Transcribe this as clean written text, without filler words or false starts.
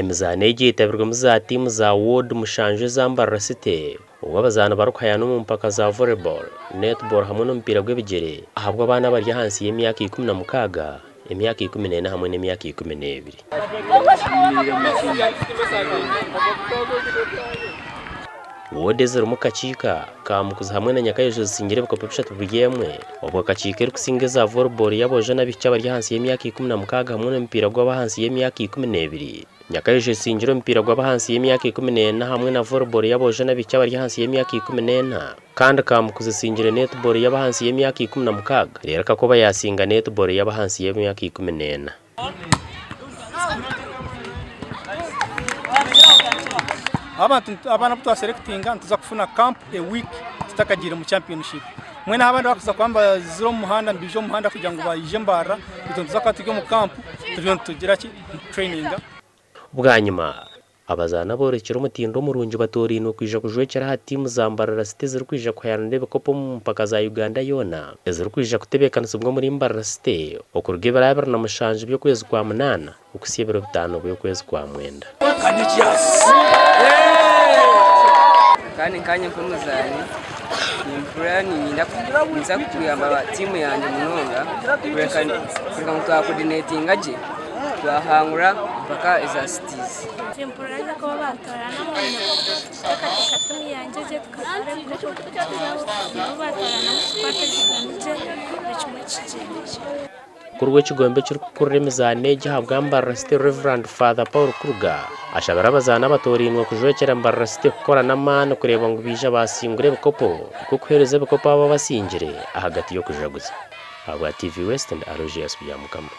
Emizaano egi etabirwemu za tiimu za woodi mushanju eza Mbarara City obwo abazaani barikuhayana omu mpaka za volleyball, netball hamwe n'omupiira gw'ebigyere ahabw'abaana abari ahansi y'emyaka 16, emyaka 14 hamwe n'emyaka 12. Woodi ezirimu Kakiika, Kamukuzi hamwe na Nyakayojo zisingire ebikopo bishatu buri emwe obwo Kakiika erikusinga eza volleyball y'aboojo n'abaishiki abari ahansi y'emyaka 16 hamwe n'omupiira gw'ab'ahansi y'emyaka 12. Nyakayojo esingire omupiira gw'ab'ahansi y'emyaka 14 hamwe na volleyball y'aboojo n'abaishiki abari ahansi y'emyaka 14 kandi Kamukuzi esingire netball y'ab'ahansi y'emyaka 16 reero Kakoba yaasinga netball y'ab'ahansi y'emyaka 14. Abantu abaana abu twaselectinga nituza kufuna camp a week tutakagiire mu championship. Mbwenu aho abandi bakuza kuba nibazira omu muhanda nibaija omu muhanda kugira ngu baije Mbarara, itwe nituza kuba turi omu camp turiyo nitugira ki nitutraininga. Bwanyima, Abazaani aboorekire omutindo murungi batoorainwe kwija kujwekyera aha tiimu za Mbarara City ezirikwija kuhayanira ebikopo omu mpaka za Uganda yoona ezirikwija kutebeekanisibwa omuri Mbarara City okuruga ebiro 27 by'okwezi kwa munaana okuhitsya ebiro bitaano by'okwezi kwa mwenda. Kandi nkanye nk'omuzaani nimpurira niinyenda kuza kuyamba tiimu yangye munonga kureka ngu twakodinatinga gye twahangura mpaka eza sitizi. Nimpurira gye kuba baatoorana omu kuteekateeka tiimu yangye gye tukatwara ebikopo tukakizaho nabo baatooranamu tukwatagana gye buri kimwe kigyenda gye. Omukuru w'ekigombe ekirikukurira emizaano egi ahabwa Mbarara City Rev. Father Paul Kruger ashabire abazaani abatoorainwe kujwekyera Mbarara City kukora n'amaani kureeba ngu baija baasingura ebikopo nikwo kuheereza ebikopo abo abasingire ahagati y'okujaguza. Ahabwa TV West ndi Aloysius Byamukama.